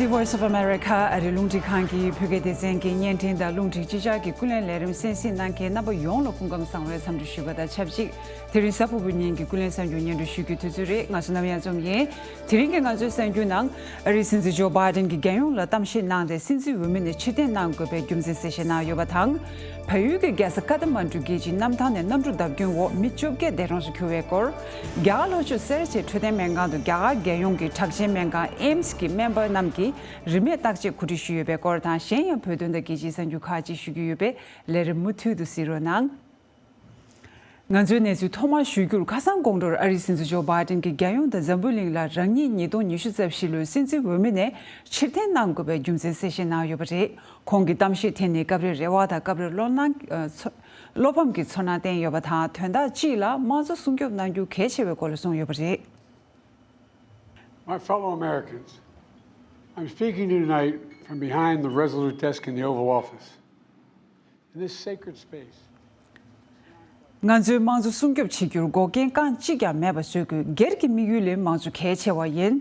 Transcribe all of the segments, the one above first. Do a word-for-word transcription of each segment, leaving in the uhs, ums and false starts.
Voice of America ཨ་རིའི་རླུང་འཕྲིན་ཁང་གི་བོད་སྐད་སྡེ་ཚན་གྱི་བརྙན་འཕྲིན་དང་རླུང་འཕྲིན་སྤྱི་ཁྱབ་ཀྱི་ཀུན་གླེང་ལས་རིམ་གསན་གཟིགས་གནང་མཁན་རྣམ་པ་ཡོངས་ལ་སྐུ་ཁམས་བཟང་བའི་འཚམས་འདྲི་ཞུས་པ་དང་ཆབས་ཅིག་དེ་རིང་གཟའ་ཕུར་བུའི་ཉིན་གྱི་ཀུན་གླེང་གསར་འགྱུར་སྙན་སྒྲོན་ཞུ་རྒྱུའི་དུས་ཚོད་རེད། ང་ཚོ་ནམ་ཡང་འཛོམས་ཡིན། དེ་རིང་གི་ང་ཚོའི་གསར་འགྱུར་ནང་ཨ་རིའི་སྲིད་འཛིན་ཇོ་བྷའི་ཌེན་གྱིས་རྒྱལ་ཡོངས་ལ་གཏམ་བཤད་གནང་སྟེ་སྲིད་འཛིན་འོས་མི་ནས་ཕྱིར་འཐེན་གནང་དགོས་པའི་རྒྱུ་མཚན་གསལ་བཤད་གནང་ཡོད་པ་དང་། བལ་ཡུལ་གྱི་རྒྱལ་ས་ཀ་ཐ་མན་གྲུ་རྒྱལ་སྤྱིའི་གནམ་ཐང་ནས་གནམ་གྲུ་བརྡབ་སྐྱོན་འོག་མི་བཅོ་བརྒྱད་འདས་གྲོངས་སུ་གྱུར་བའི་སྐོར། རྒྱ་གར་ལྷོ་ཕྱོགས་སེ་ར་བྱེས་འཕྲོད་བསྟེན་སྨན་ཁང་དུ་རྒྱ་གར་རྒྱལ་ཡོངས་ཀྱི་དྲག་ཅན་སྨན་ཁང་ཨེམ་སི་གི་སྨན་པ་རྣམས་ཀྱིས་རིན་མེད་བརྟག་དཔྱད་གོ་སྒྲིག་ཞུས་ཡོད་པའི་སྐོར་དང་། གཞན་ཡང་བོད་དོན་དང་རྒྱལ་སྤྱིའི་གསར་འགྱུར་ཁག་ཅིག་ཞུ་རྒྱུ་ཡོད་པས་ལས་རིམ་མུ་མཐུད་དུ་གཟིགས་རོགས་གནང་། ང་ཚོའི་གནས་ཚུལ་ཐོག་མར་ཞུ་རྒྱུར། ཁ་སང་དགོང་དྲོར་ཨ་རིའི་སྲིད་འཛིན་ཇོ་བྷའི་ཌེན་གྱིས་རྒྱལ་ཡོངས་དང་འཛམ་བུ་གླིང་ལ་རང་ཉིད་ཉིས་སྟོང་ཉི་ཤུ་རྩ་བཞི་ལོའི་སྲིད་འཛིན་འོས་མི་ནས་ཕྱིར་འཐེན་གནང་དགོས་པའི་རྒྱུ་མཚན་གསལ་བཤད་གནང་ཡོད་པ་རེད། ཁོང་གི་གཏམ་བཤད་དེ་ནི་སྐབས་རེ་རེ་བ་དང་སྐབས་རེ་བློ་སྣང་ཨ་ཚོ་བློ་ཕམ་གྱི་ཚོར་སྣང་བསྟན་ཡོད་པ་དང་། དོན་དག་གཅིག་ལ་དམངས་གཙོ་སྲུང་སྐྱོབ་གནང་རྒྱུ་གལ་ཆེ་བའི་སྐོར་ལ་གསུངས་ཡོད་པ་རེད། My fellow Americans, I'm speaking to you tonight from behind the Resolute desk in the Oval Office. In this sacred space, ང་ཚོའི་དམངས་གཙོ་སྲུང་སྐྱོབ་བྱེད་རྒྱུར་འགོག་རྐྱེན་རྐང་གཅིག་ཀྱང་མེད་པ་བཟོ་དགོས། སྒེར་གྱི་དམིགས་ཡུལ་ལས་དམངས་གཙོ་གལ་ཆེ་བ་ཡིན།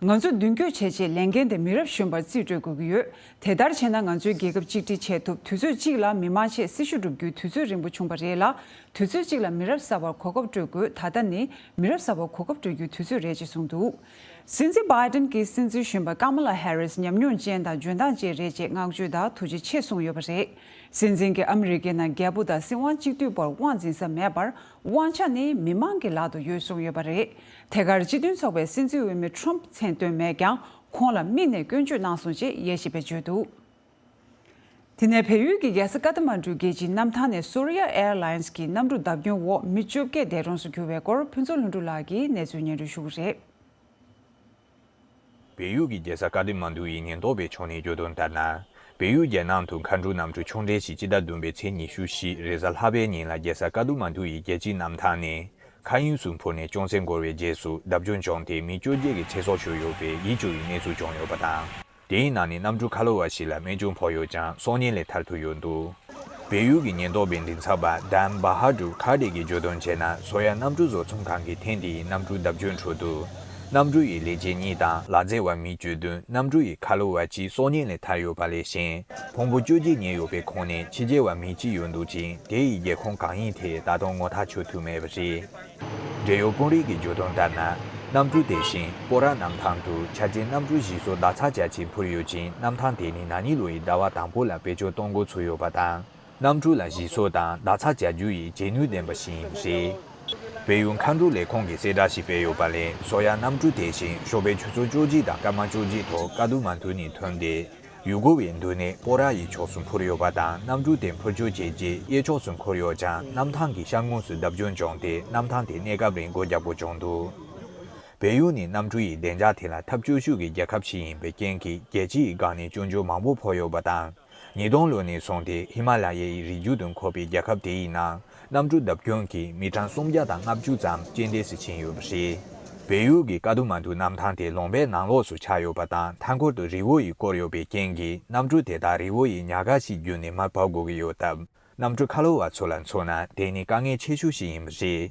ང་ཚོ་མདུན་སྐྱོད་བྱས་རྗེས་ལས་འགན་དེ་མི་རབས་གཞོན་པར་རྩིས་སྤྲོད་དགོས་ཀྱི་ཡོད། དེ་ལྟར་བྱས་ན་ང་ཚོའི་རྒྱལ་ཁབ་གཅིག་སྒྲིལ་བྱེད་ཐུབ། དུས་ཚོད་གཅིག་ལ་མི་མང་ཆེད་སྲི་ཞུ་སྒྲུབ་རྒྱུའི་དུས་ཚོད་རིང་པོ་བྱུང་བ་རེད་ལ། དུས་ཚོད་གཅིག་ལ་མི་རབས་གསར་པར་གོ་སྐབས་སྤྲོད་དགོས། ད་ལྟ་ནི་མི་རབས་གསར་པར་གོ་སྐབས་སྤྲོད་རྒྱུའི་དུས་ཚོད་རེད་ཅེས་གསུངས་འདུག་སྲིད་འཛིན་བྷའི་ཌེན་གྱིས་སྲིད་འཛིན་གཞོན་པ་ཀ་མ་ལ་ཧེ་རིས་ཉམས་མྱོང་ཅན་དང་འཇོན་ཐང་ཅན་རེད་ཅེས་བསྔགས་བརྗོད་དང་ཐུགས་རྗེ་ཆེ་གསུངས་ཡོད་པ་རེད། སྲིད་འཛིན་གྱིས་ཨ་མི་རི་ཀའི་ནང་རྒྱལ་པོ་དང་སྲིད་དབང་གཅིག་སྡུད་པར་དབང་འཛིན་ས་མེད་པར། དབང་ཆ་ནི་མི་མང་གི་ལག་ཏུ་ཡོད་གསུངས་ཡོད་པ་རེད། ཐད་ཀར་སྤྱི་མཐུན་ཚོགས་པའི་སྲིད་འཛིན་འོས་མི་ཁྲོམ་ཕུ་མཚན་བཏོན་མེད་ཀྱང་། ཁོང་ལ་མིག་ནས་སྐྱོན་བརྗོད་གནང་སོང་ཅེས་དབྱེ་ཞིབ་པས་བརྗོད་འདུག་དེ་ནས་བལ་ཡུལ་གྱི་རྒྱལ་ས་ཀ་ཐ་མན་གྲུ་རྒྱལ་སྤྱིའི་གནམ་ཐང་ནས་སོར་ཡ་ཨེར་ལའིན་སི་གི་གནམ་གྲུ་བརྡབ་སྐྱོན་འོག་མི་བཅོ་བརྒྱད་འདས་གྲོངས་སུ་གྱུར་བའི་སྐོར། ཕུན་ཚོགས་ལྷུན་གྲུབ་ལགས་ཀྱིས་གནས་ཚུལ་སྙན་སྒྲོན་ཞུ་གི་རེད། བལ་ཡུལ་གྱི་རྒྱལ་ས་ཀ་ཐ་མན་གྲུ་ཡི་ཉེན་རྟོག་པས་ཕྱོགས་ནས་བརྗོད་དོན་ལྟར་ན། བལ་ཡུལ་རྒྱལ་ནང་དུ་མཁའ་འགྲུལ་གནམ་གྲུ་ཆུང་གྲས་ཤིག་སྤྱི་ཟླ་བདུན་པའི་ཚེས་ཉི་ཤུ་བཞི་རེས་གཟའ་ལྷག་པའི་ཉིན་ལ་རྒྱལ་ས་ཀ་ཐ་མན་གྲུ་ཡི་རྒྱལ་སྤྱིའི་གནམ་ཐང་ནས་མཁའ་དབྱིངས་སུ་འཕུར་ནས་ཅུང་ཟད་འགོར་བའི་རྗེས་སུ་བརྡབ་སྐྱོན་བྱུང་སྟེ་མི་བཅོ་བརྒྱད་ཀྱི་ཚེ་སྲོག་ཤོར་ཡོད་པའི་ཡིད་སྐྱོ་བའི་གནས་ཚུལ་བྱུང་ཡོད་པ་དང་། དེའི་ནང་ནས་གནམ་གྲུ་ཁ་ལོ་བ་ཞིག་ལ་རྨས་སྐྱོན་ཕོག་ཡོད་ཀྱང་སྲོག་ཉེན་ལས་ཐར་ཐུབ་ཡོད་འདུག་བལ་ཡུལ་གྱི་ཉེན་རྟོག་པའི་མགྲིན་ཚབ་པ་ཌན་བྷ་ཧ་ཌུར་ཁ་ཌེ་གིས་བརྗོད་དོན་བྱས་ན། སོ་ཡ་གནམ་གྲུ་བཟོ་ཚོང་ཁང་གི་ཐེངས་འདིའི་གནམ་གྲུ་བརྡབ་སྐྱོན་ཁྲོད་དུ། གནམ་གྲུ་ཡི་ལས་བྱེད་གཉིས་དང་ལག་རྩལ་བ་མི་བཅུ་བདུན། གནམ་གྲུ་ཡི་ཁ་ལོ་བ་གཅིག་སྲོག་ཉེན་ལས་ཐར་ཡོད་པ་ལས་གཞན། ཕུང་པོ་བཅོ་བརྒྱད་རྙེད་ཡོད་པའི་ཁོངས་ནས་ཕྱི་རྒྱལ་བ་མི་གཅིག་ཡོད་འདུག་ཅིང་། དེ་ཡི་རྒྱལ་ཁོངས་གང་ཡིན་ཐད་ད་དུང་ངོ་ཐག་ཆོད་ཐུབ་མེད་པ་རེད། འབྲེལ་ཡོད་དཔོན་རིགས་ཀྱིས་བརྗོད་དོན་ལྟར་ན། གནམ་གྲུ་དེ་བཞིན་སྤོ་ར་གནམ་ཐང་དུ་འཆར་ཅན་གནམ་གྲུ་བཞི་སོགས་ཟླ་ཚར་བརྒྱ་ཅིག་འཕུར་ཡོད་ཅིང་། གནམ་ཐང་དེ་ནི་ན་ནིང་ལོ་ཡི་ཟླ་བ་དང་པོ་ལ་བེད་སྤྱོད་གཏོང་འགོ་ཚུགས་ཡོད་པ་དང་། གནམ་གྲུ་ལ་གཞི་ཚོགས་དང་ཟླ་ཚར་བརྒྱ་རྒྱུ་ཡི་བྱེད་ནུས་ལྡན་པ་ཞིག་ཡིན་པ་རེད། བལ་ཡུལ་མཁའ་འགྲུལ་ལས་ཁུངས་ཀྱིས་གསལ་བསྒྲགས་ཤིག་སྤེལ་ཡོད་པ་ལས། སོ་ཡ་གནམ་གྲུ་དེ་བཞིན་ཞོགས་པའི་ཆུ་ཚོད་བཅུ་གཅིག་དང་སྐར་མ་བཅུ་གཅིག་ཐོག་ཀ་ཐ་མན་གྲུ་ནས་ཐོན་ཏེ། ཡུ་གུར་བའི་འདུ་གནས་སྤོ་ར་ཡི་ཕྱོགས་སུ་འཕུར་ཡོད་པ་དང་། གནམ་གྲུ་དེ་འཕུར་སྐྱོད་བྱས་རྗེས་གཡས་ཕྱོགས་སུ་འཁོར་ཡོད་ཀྱང་། གནམ་ཐང་གི་ཤར་ངོས་སུ་བརྡབ་སྐྱོན་བྱུང་སྟེ། གནམ་ཐང་དེ་གནས་སྐབས་རིང་སྒོ་རྒྱག་དགོས་བྱུང་འདུག་བལ་ཡུལ་ནི་གནམ་གྲུ་ཡི་བདེ་འཇགས་ཐད་ལ་ཐབས་སྐྱོ་ཤོས་ཀྱི་རྒྱལ་ཁབ་ཞིག་ཡིན་པའི་རྐྱེན་གྱིས། རྒྱལ་སྤྱི་ཡི་སྒང་ནས་སྐྱོན་བརྗོད་མང་པོ་ཕོག་ཡོད་པ་དང་། ཉིས་སྟོང་ལོ་ནས་བཟུང་སྟེ་ཧི་མ་ལ་ཡའི་རི་རྒྱུད་དུ་འཁོད་པའི་རྒྱལ་ཁབ་དེ་ཡི་ནང་། གནམ་གྲུ་བརྡབ་སྐྱོན་གྱིས་མི་གྲངས་སུམ་བརྒྱ་དང་ལྔ་བཅུ་ཙམ་རྐྱེན་འདས་སུ་ཕྱིན་ཡོད་པ་རེད། བལ་ཡུལ་གྱི་ཀ་ཐ་མན་གྲུ་གནམ་ཐང་དེ་ལུང་པའི་ནང་ལོགས་སུ་ཆགས་ཡོད་པ་དང་། མཐའ་འཁོར་དུ་རི་བོ་ཡིས་བསྐོར་ཡོད་པའི་རྐྱེན་གྱིས། གནམ་གྲུ་དེ་དག་རི་བོ་ཡི་ཉག་ག་ཞིག་བརྒྱུད་ནས་མར་བབས་དགོས་ཀྱི་ཡོད་སྟབས། གནམ་གྲུ་ཁ་ལོ་བ་ཚོ་ལ་མཚོན་ན། དེ་ནི་དཀའ་ངལ་ཆེ་ཤོས་ཤིག་ཡིན་པ་རེད།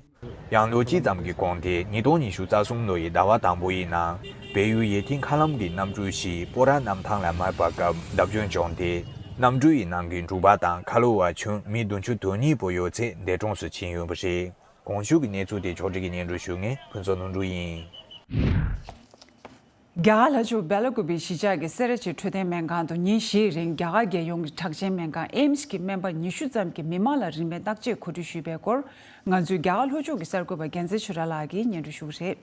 ཡང་ལོ་གཅིག་ཙམ་གྱི་གོང་དེ། ཉིས་སྟོང་ཉི་ཤུ་རྩ་གསུམ་ལོ་ཡི་ཟླ་བ་དང་པོ་ཡི་ནང་། བལ་ཡུལ་ཡུལ་དེའི་མཁའ་ལམ་གྱི་གནམ་གྲུ་ཞིག་སྤོ་ར་གནམ་ཐང་ལ་མར་བབས་སྐབས་བརྡབ་སྐྱོན་བྱུང་སྟེ། གནམ་གྲུ་ཡི་ནང་གི་འབྲུག་པ་དང་ཁ་ལོ་བ་ཁྱོན་མི་བདུན་ཅུ་དོན་གཉིས་པོ་ཡོད་ཚད་འདས་གྲོངས་སུ་ཕྱིན་ཡོད་པ་རེད། གོང་ཞུས་ཀྱི་གནས་ཚུལ་དེ་ཕྱོགས་སྒྲིག་གིས་སྙན་སྒྲོན་ཞུ་མཁན་ཕུན་ཚོགས་ལྷུན་གྲུབ་ཡིན། རྒྱ་གར་ལྷོ་ཕྱོགས་སྦེ་ལ་ཀུ་པེའི་གཞིས་ཆགས་ཀྱི་སེ་ར་བྱེས་འཕྲོད་བསྟེན་སྨན་ཁང་དུ་ཉིན་བཞིའི་རིང་རྒྱ་གར་རྒྱལ་ཡོངས་ཀྱི་དྲག་ཅན་སྨན་ཁང་ཨེམ་སི་གི་སྨན་པ་ཉི་ཤུ་ཙམ་གྱིས་མི་མང་ལ་རིན་མེད་བརྟག་དཔྱད་གོ་སྒྲིག་ཞུས་པའི་སྐོར། ང་ཚོའི་རྒྱ་གར་ལྷོ་ཕྱོགས་ཀྱི་གསར་འགོད་པ་རྒྱལ་མཚན་ཆོས་གྲགས་ལགས་ཀྱིས་སྙན་སྒྲོན་ཞུ་གི་རེད།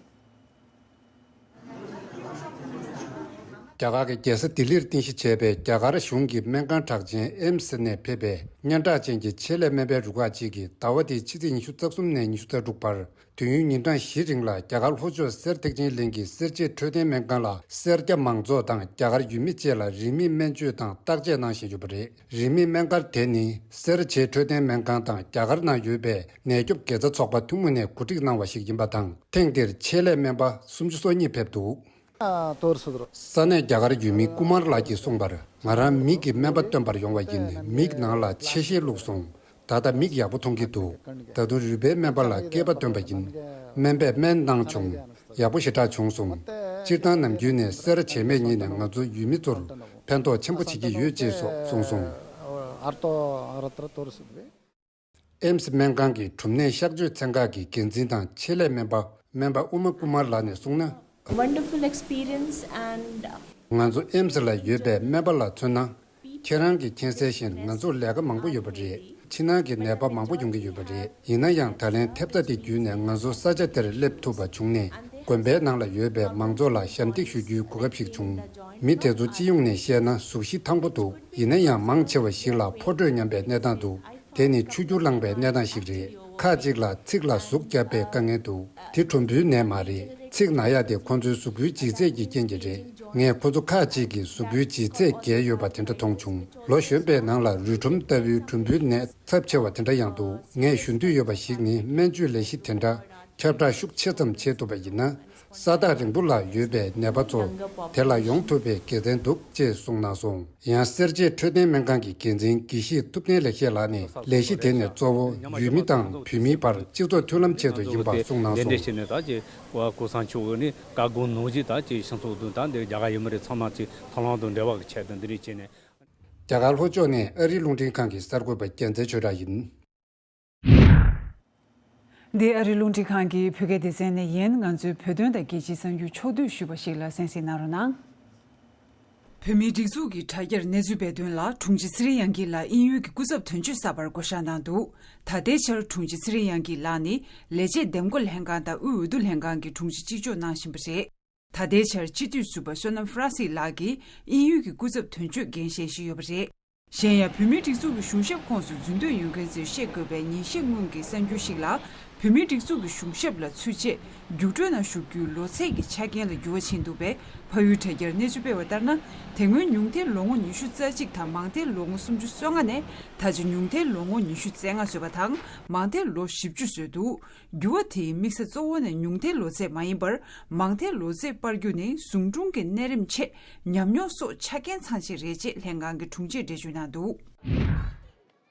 རྒྱ་གར་གྱི་རྒྱལ་ས་ལྡི་ལིར་རྟེན་གཞི་བྱས་པའི་རྒྱ་གར་གཞུང་གི་སྨན་ཁང་གྲགས་ཅན་ཨེམ་སི་ནས་ཕེབས་པའི་སྙན་གྲགས་ཅན་གྱི་ཆེད་ལས་སྨན་པའི་རུ་ཁག་ཅིག་གིས་ཟླ་བ་འདིའི་ཕྱི་ཚེས་ཉི་ཤུ་རྩ་གསུམ་ནས་ཉི་ཤུ་རྩ་དྲུག་བར། དུས་ཡུན་ཉིན་གྲངས་བཞི་རིང་ལ་རྒྱ་གར་ལྷོ་ཕྱོགས་སེར་ཐེག་ཆེན་གླིང་གི་སེར་བྱེས་འཕྲོད་བསྟེན་སྨན་ཁང་ལ་སེར་སྐྱ་མང་ཚོགས་དང་རྒྱ་གར་ཡུལ་མི་བཅས་ལ་རིན་མེད་སྨན་བཅོས་དང་བརྟག་དཔྱད་གནང་བཞིན་ཡོད་པ་རེད། རིན་མེད་སྨན་སྒར་དེ་ནི་སེར་བྱེས་འཕྲོད་བསྟེན་སྨན་ཁང་དང་རྒྱ་གར་ནང་ཡོད་པའི་ནད་སྐྱོབ་དགེ་རྩ་ཚོགས་པ་ཐུན་མོང་ནས་གོ་སྒྲིག་གནང་བ་ཞིག་ཡིན་པ་དང་། ཐེངས་འདིར་ཆེད་ལས་སྨན་པ་སུམ་ཅུ་སོ་གཉིས་ཕེབས་འདུག་ས་གནས་རྒྱ་གར་ཡུལ་མི་ཀུ་མར་ལགས་ཀྱིས་གསུངས་པར། ང་རང་མིག་གི་སྨན་པ་སྟོན་པར་ཡོང་བ་ཡིན། མིག་ནང་ལ་ཆེ་ཤེལ་བླུགས་སོང་། ད་ལྟ་མིག་ཡག་པོ་མཐོང་གི་འདུག་ད་དུང་རུས་པའི་སྨན་པ་ལ་སྐེད་པ་སྟོན་པ་ཡིན། སྨན་པས་སྨན་གནང་བྱུང་། ཡག་པོ་ཞེ་དྲག་བྱུང་སོང་། སྤྱིར་བཏང་ནམ་རྒྱུན་ནས་སེ་ར་བྱེས་སྨན་གཉིས་ནས་ང་ཚོ་ཡུལ་མི་ཚོར་ཕན་ཐོགས་ཆེན་པོ་བྱེད་ཀྱི་ཡོད་ཅེས་སོགས་གསུངས་སོང་། ཨེམ་སི་སྨན་ཁང་གི་གྲུམ་ནད་གཤག་བཅོས་ཚན་ཁག་གི་འགན་འཛིན་དང་ཆེད་ལས་སྨན་པ་སྨན་པ་ཨུ་མ་ཀུ་མར་ལགས་ནས་གསུངས་ན། Wonderful experience and ང་ཚོ་ཨེམ་སི་ལ་ཡོད་པའི་སྨན་པ་ལ་མཚོན་ན། ཁྱེད་རང་གིས་མཁྱེན་གསལ་བཞིན་ང་ཚོར་ལས་ཀ་མང་པོ་ཡོད་པ་རེད། ཕྱི་ནང་གི་ནད་པ་མང་པོ་ཡོང་གི་ཡོད་པ་རེད། ཡིན་ན་ཡང་ད་ལན་ཐེབས་རྩ་དེ་བརྒྱུད་ནས་ང་ཚོ་ས་ཆ་དེར་སླེབས་ཐུབ་པ་བྱུང་ནས་དགོན་པའི་ནང་ལ་ཡོད་པའི་མང་ཚོགས་ལ་ཞབས་འདེགས་ཞུ་རྒྱུའི་གོ་སྐབས་ཤིག་བྱུང་། མི་དེ་ཚོ་སྤྱི་ཡོངས་ནས་བཤད་ན་གཟུགས་གཞི་ཐང་པོ་འདུག་ཡིན་ན་ཡང་མང་ཆེ་བ་ཞིག་ལ་ཕོ་དྲོད་ཉམས་པའི་གནས་སྟངས་འདུག་དེ་ནི་ཆུ་རྒྱུ་ལངས་པའི་གནས་སྟངས་ཤིག་རེད། ཁག་ཅིག་ལ་ཚིགས་ལ་ཟུག་བརྒྱབ་པའི་དཀའ་ངལ་འདུག་དེ་གྲུམ་བུའི་ནད་མ་རེད། ཚིགས་ན་ཡག་དེ་ཁོ་ཚོའི་གཟུགས་པོའི་ལྗིད་ཚད་ཀྱི་རྐྱེན་གྱིས་རེད། ངས་ཁོ་ཚོ་ཁག་ཅིག་གི་གཟུགས་པོའི་ལྗིད་ཚད་བརྒལ་ཡོད་པ་དེ་འདྲ་མཐོང་བྱུང་། ལོ་གཞོན་པའི་ནང་ལ་རུས་གྲུམ་ལྟ་བུའི་གྲུམ་བུའི་ནད་ཚབས་ཆེ་བ་དེ་འདྲ་ཡང་འདུག་ངས་ཞུ་འདོད་ཡོད་པ་ཞིག་ནི་སྨན་བཅོས་ལས་གཞི་དེ་འདྲ་ཁྱབ་བསྒྲགས་ཤུགས་ཆེ་ཙམ་བྱེད་ཐུབ་པ་ཡིན་ན། ས་ཐག་རིང་པོ་ལ་ཡོད་པའི་ནད་པ་ཚོ་དེ་ལ་ཡོང་ཐུབ་པའི་དགེ་མཚན་འདུག་ཅེས་གསུངས་གནང་སོང་། ཡང་སེར་བྱེས་འཕྲོད་བསྟེན་སྨན་ཁང་གི་འགན་འཛིན་དགེ་བཤེས་ཐུབ་བསྟན་ལེགས་བཤད་ལགས་ནས་ལས་གཞི་དེ་ནི་གཙོ་བོ་ཡུལ་མི་དང་བོད་མིའི་བར་སྤྱི་ཚོགས་མཐུན་ལམ་ཆེད་དུ་ཡིན་པ་གསུངས་གནང་སོང་། འདི་འདྲ་བྱས་ནས་ད་ཅི་གོང་ས་མཆོག་གིས་ནི་བཀའ་དགོངས་ནང་བཞིན་ད་ཅི་སྤྱི་ཚོགས་དང་ད་འདི་རྒྱ་གར་ཡུལ་མི་རེད་ཚང་མ་ཅི་མཐུན་ལམ་དང་འབྲེལ་བ་གི་ཆེད་དུ་འདི་འདྲ་བྱས་ནས། རྒྱ་གར་ལྷོ་ཕྱོགས་ནས་ཨ་རིའི་རླུང་འཕྲིན་ཁང་གི་གསར་འགོད་པ་རྒྱལ་མཚན་ཆོས་གྲགས་ཡིན། འདི་ཨ་རིའི་རླུང་འཕྲིན་ཁང་གི་བོད་སྐད་སྡེ་ཚན་ནས་ཡིན། ང་ཚོའི་བོད་དོན་དང་རྒྱལ་སྤྱིའི་གསར་འགྱུར་ཕྱོགས་བསྡུས་ཞུས་པ་ཞིག་ལ་གསན་གཟིགས་གནང་རོགས་གནང་། བོད་མིའི་སྒྲིག་འཛུགས་ཀྱི་དྲ་རྒྱར་གནས་ཚུལ་སྤེལ་དོན་ལ་དྲུང་ཆེ་ཚེ་རིང་དབྱངས་སྐྱིད་ལགས་དབྱིན་ཡུལ་གྱི་སྐུ་ཚབ་དོན་གཅོད་གསར་པར་བསྐོ་གཞག་གནང་འདུག་ད་ལྟའི་ཆར་དྲུང་ཆེ་ཚེ་རིང་དབྱངས་སྐྱིད་ལགས་ནི་ལས་བྱེད་འདེམས་བསྐོ་ལྷན་ཁང་དང་དབུས་འོས་བསྡུ་ལྷན་ཁང་གི་དྲུང་ཆེ་གཅིག་ལྕོགས་གནང་བཞིན་པ་རེད། ད་ལྟའི་ཆར་སྤྱི་འཐུས་ཟུར་པ་བསོད་ནམས་ཧྥ་རན་སི་ལགས་ཀྱིས་དབྱིན་ཡུལ་གྱི་སྐུ་ཚབ་དོན་གཅོད་འགན་བཞེས་བཞིན་ཡོད་པ་རེད། གཞན་ཡང་བོད་མིའི་སྒྲིག་འཛུགས་ཀྱི་གཞུང་ཞབས་ཁོངས་སུ་འཛུལ་འདོད་ཡོད་མཁན་ཚོས་ཤེས་དགོས་པའི་ཉིན་ཤས་སྔོན་གྱི་གསར་འགྱུར་ཞིག་ལ། བོད་མིའི་སྒྲིག་འཛུགས་ཀྱི་གཞུང་ཞབས་ལ་ཚུད་རྗེས་རྒྱུགས་སྤྲོད་ནང་ཞུགས་རྒྱུའི་ལོ་ཚད་ཀྱི་ཆ་རྐྱེན་ལ་འགྱུར་བ་ཕྱིན་འདུག་པས། ཕ་ཡུལ་དྲ་རྒྱར་གནས་ཚུལ་སྤེལ་བ་ལྟར་ན། དེ་སྔོན་ཉུང་མཐའི་ལོ་ངོ་ཉི་ཤུ་རྩ་གཅིག་དང་མང་མཐའི་ལོ་ངོ་སུམ་ཅུ་སོ་ལྔ་ནས་ད་ཆ་ཉུང་མཐའི་ལོ་ངོ་ཉི་ཤུ་རྩ་ལྔ་བཟོས་པ་དང་མང་མཐའི་ལོ་བཞི་བཅུ་བཟོས་འདུག་འགྱུར་བ་དེའི་དམིགས་ས་གཙོ་བོ་ནི་ཉུང་མཐའི་ལོ་ཚད་མ་ཡིན་པར་མང་མཐའི་ལོ་ཚད་སྤར་རྒྱུ་ནི་ཟུང་དྲུང་གི་གནས་རིམ་ཆེད་ཉམས་མྱོང་སོགས་ཆ་རྐྱེན་ཚང་ཆེད་རེད་ཅེས་ལྷན་ཁང་གི་དྲུང་ཆེས་འགྲེལ་བརྗོད་གནང་འདུག་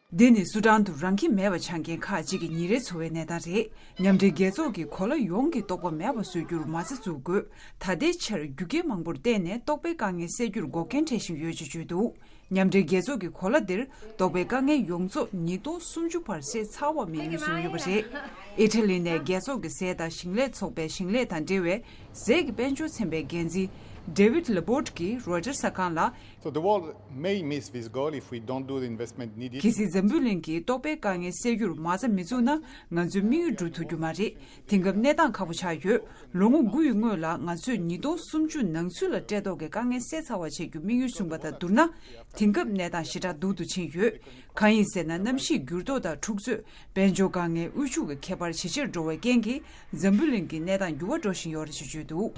འདི་ནི་སུ་ཌན་དུ་རང་ཁྱིམ་མེད་པར་ཆགས་མཁན་ཁག་ཅིག་གི་ཉིན་རེའི་འཚོ་བའི་གནས་སྟངས་རེད། མཉམ་འབྲེལ་རྒྱལ་ཚོགས་ཀྱིས་གོ་ལ་ཡོངས་ཀྱི་ལྟོགས་པ་མེད་པ་བཟོ་རྒྱུར་མ་རྩ་འཛུགས་དགོས། ད་ལྟའི་ཆར་རྒྱུ་རྐྱེན་མང་པོར་བརྟེན་ནས་ལྟོགས་པའི་དཀའ་ངལ་སེལ་རྒྱུར་འགོག་རྐྱེན་འཕྲད་བཞིན་ཡོད་ཅེས་བརྗོད་འདུག་མཉམ་འབྲེལ་རྒྱལ་ཚོགས་ཀྱིས་གོ་ལ་འདིར་ལྟོགས་པའི་དཀའ་ངལ་ཡོངས་རྫོགས་ཉིས་སྟོང་སུམ་ཅུ་བར་སེལ་ཚར་བ་དམིགས་ཡུལ་བཟུང་ཡོད་པ་རེད། ཨི་ཊ་ལི་ནས་རྒྱལ་ཚོགས་ཀྱི་ཟས་དང་ཞིང་ལས་ཚོགས་པའི་ཞིང་ལས་དང་འབྲེལ་བའི་ཟས་ཀྱི་དཔལ་འབྱོར་ཚན་པའི་འགན་འཛིན་David Laborde གྱིས་Reuters གསར་ཁང་ལ། So the world may miss this goal if we don't do the investment needed. གལ་སྲིད་འཛམ་བུ་གླིང་གིས་ལྟོགས་པའི་དཀའ་ངལ་སེལ་རྒྱུར་མ་རྩ་མི་འཛུགས་ན་ང་ཚོའི་དམིགས་ཡུལ་འགྲུབ་ཐུབ་རྒྱུ་མ་རེད། དེང་སྐབས་གནས་སྟངས་ཁག་པོ་ཆགས་ཡོད། ལོ་ངོ་དགུ་ཡི་སྔོན་ལ་ང་ཚོས་ཉིས་སྟོང་སུམ་ཅུ་ནང་ཚུད་ལ་བཀྲེས་ལྟོགས་ཀྱི་དཀའ་ངལ་སེལ་ཚར་བ་བྱེད་རྒྱུ་དམིགས་ཡུལ་བཟུང་པ་དང་བསྡུར་ན། དེང་སྐབས་གནས་སྟངས་ཞེ་དྲག་སྡུག་ཏུ་ཕྱིན་ཡོད། གང་ཡིན་ཟེར་ན་གནམ་གཤིས་འགྱུར་ལྡོག་དང་འཁྲུག་རྩོད། དཔལ་འབྱོར་དཀའ་ངལ། དབུལ་ཕྱུག་གི་ཁྱད་པར་ཇེ་ཆེར་འགྲོ་བའི་རྐྱེན་གྱིས། འཛམ་བུ་གླིང་གི་གནས་སྟངས་འགྱུར་བ་འགྲོ་བཞིན་ཡོད་རེད་ཅེས་བརྗོད་འདུག་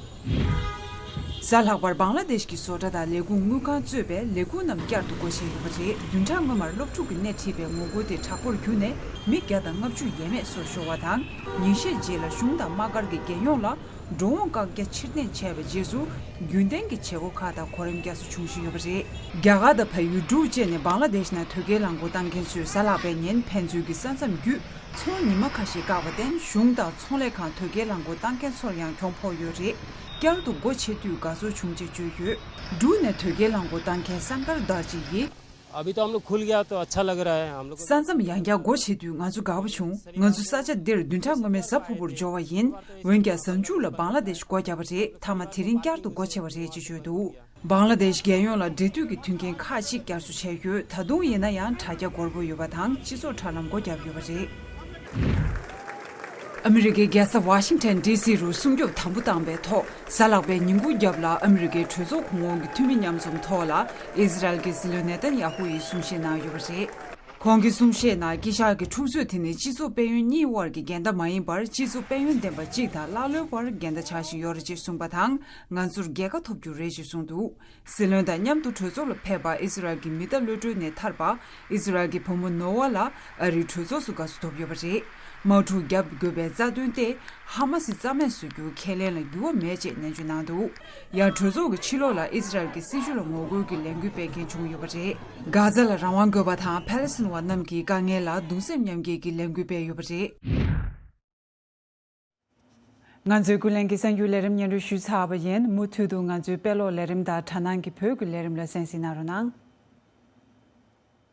གཟའ་ལྷག་པར་བང་ལ་དེཤ་གི་བཟོ་གྲྭ་དང་ལས་ཁུངས་དངུལ་ཁང་གཙོས་པའི་ལས་ཁུངས་རྣམས་བསྐྱར་དུ་སྒོ་ཕྱེ་ཡོད་པ་རེད། བདུན་ཕྲག་སྔོན་མར་སློབ་ཕྲུག་གི་སྣེ་ཁྲིད་པའི་ངོ་རྒོལ་དེ་དྲག་པོར་གྱུར་ནས་མི་བརྒྱ་དང་ལྔ་བཅུ་ཡས་མས་སྲོག་ཤོར་བ་དང་། ཉིན་ཤས་རྗེས་ལ་གཞུང་དང་དམག་སྒར་གྱི་རྒྱལ་ཡོངས་ལ་འགྲོ་འོང་བཀག་རྒྱ་ཕྱིར་འཐེན་བྱས་པའི་རྗེས་སུ། རྒྱུན་ལྡན་གྱི་བྱེད་སྒོ་ཁག་དང་གོ་རིམ་བསྐྱར་གསོ་འབྱུང་བཞིན་ཡོད་པ་རེད། རྒྱ་གར་དང་བལ་ཡུལ་འབྲུག་བཅས་ནས་བང་ལ་དེཤ་ནང་དོས་སྐྱེལ་རླངས་འཁོར་བཏང་མཁན་ཚོས་གཟའ་ལྷག་པའི་ཉིན་ཕན་ཚུན་གྱི་ས་མཚམས་བརྒྱུད། མཚོ་ཉི་མ་ཁ་ཤས་བཀག་པར་བརྟེན་གཞུང་དང་ཚོང་ལས་ཁང་དོས་སྐྱེལ་རླངས་འཁོར་བཏང་མཁན་ཚོར་ཡང་གྱོང་ཕོག་ཡོད་རེད། བསྐྱར་དུ་སྒོ་ཕྱེ་དུས་དགའ་ཚོར་བྱུང་ཅེས་བརྗོད་ཡོད། འབྲུག་ནས་དོས་སྐྱེལ་རླངས་འཁོར་བཏང་མཁན་སངས་དཀར་དར་ཅི་ཡིས། अभी तो हम लोग खुल गया तो अच्छा लग रहा है हम लोग को। ས་མཚམས་ཡང་བསྐྱར་སྒོ་ཕྱེ་དུས་ང་ཚོ་དགའ་པོ་བྱུང་། ང་ཚོ་ས་ཆ་འདིར་བདུན་ཕྲག་སྔོན་མའི་གཟའ་ཕུར་བུར་འབྱོར་བ་ཡིན། འོན་ཀྱང་གཟའ་མཇུག་ལ་བང་ལ་དེཤ་སྒོ་བརྒྱབ་པ་རེད། མཐའ་མ་དེ་རིང་བསྐྱར་དུ་སྒོ་ཕྱེ་བ་རེད་ཅེས་བརྗོད་འདུག་བང་ལ་དེཤ་རྒྱལ་ཡོངས་ལ་འབྲེལ་མཐུད་ཀྱི་མཐུན་རྐྱེན་ཁག་ཅིག་བསྐྱར་གསོ་བྱས་ཡོད། ད་དུང་ཡིན་ན་ཡང་དྲ་རྒྱ་སྒོར་པོ་ཡོད་པ་དང་སྤྱི་ཚོགས་དྲ་ལམ་སྒོ་བརྒྱབ་ཡོད་པ་རེད། ཨ་མི་རི་ཀའི་རྒྱལ་ས་ཝ་ཤིང་ཊོན་ཌི་སི་རུ་སྲུང་སྐྱོབ་དམ་པོ་བཏང་པའི་ཐོག་གཟའ་ལྷག་པའི་ཉིན་གུང་རྒྱབ་ལ་ཨ་མི་རི་ཀའི་གྲོས་ཚོགས་གོང་འོག་གི་འཐུས་མི་མཉམ་འཛོམས་ཐོག་ལ་ཨི་ཟི་རལ་གྱི་སྲིད་བློན་ནེ་ཐན་ཡ་ཧུ་ཡིས་གསུང་བཤད་གནང་ཡོད་པ་རེད། ཁོང་གིས་གསུང་བཤད་ནང་དཀྱིལ་ཤར་གྱི་འཁྲུག་རྩོད་དེ་ནི་སྤྱི་ཚོགས་དཔལ་ཡོན་གཉིས་དབར་གྱི་འགལ་ཟླ་མ་ཡིན་པར་སྤྱི་ཚོགས་དཔལ་ཡོན་ལྡན་པ་གཅིག་དང་ཀླ་ཀློའི་བར་འགལ་ཟླ་ཆགས་བཞིན་ཡོད་རེད་ཅེས་གསུངས་པ་དང་། ང་ཚོར་རྒྱལ་ཁ་ཐོབ་རྒྱུ་རེད་ཅེས་གསུངས་འདུག་སྲིད་བློན་དང་མཉམ་དུ་གྲོས་ཚོགས་ལ་ཕེབས་པ་ཨི་ཟི་རལ་གྱི་མི་རྟ་གློད་གྲོལ་ནས་ཐར་པ་ཨི་ཟི་རལ་གྱི་བུ་མོ་ནོ་ཝ་ལ་ཨ་རིའི་གྲོས་ཚོགས་སུ་དགའ་བསུ་ཐོབ་ཡོད་པ་རེད། དམག་འཁྲུག་བརྒྱབ་དགོས་པའི་རྩ་དོན་ཏེ་ཧ་མ་སི་རྩ་མེད་བཟོ་རྒྱུ་ཁས་ལེན་ལ་འགྱུར་བ་མེད་ཅེས་ནན་བརྗོད་གནང་འདུག་ཡང་གྲོས་ཚོགས་ཀྱི་ཕྱི་ལོགས་ལ་ཨི་ཟི་རལ་གྱི་སྲིད་བྱུས་ལ་ངོ་རྒོལ་གྱི་ལས་འགུལ་སྤེལ་མཁན་བྱུང་ཡོད་པ་རེད། གྷ་ཛ་ལ་རང་དབང་དགོས་པ་དང་ཕ་ལེ་སི་ཐན་བ་རྣམས་ཀྱི་དཀའ་ངལ་ལ་གདུང་སེམས་མཉམ་སྐྱེད་ཀྱི་ལས་འགུལ་སྤེལ་ཡོད་པ་རེད། ང་ཚོའི་ཀུན་གླེང་གི་གསར་འགྱུར་ལས་རིམ་སྙན་སྒྲོན་ཞུས་ཚར་བ་ཡིན། མུ་མཐུད་དུ་ང་ཚོའི་དཔེ་ཀློག་ལས་རིམ་དང་དྲ་སྣང་གི་བོད་ཀྱི་ལས་རིམ་ལ་གསན་གཟིགས་གནང་རོགས་གནང་།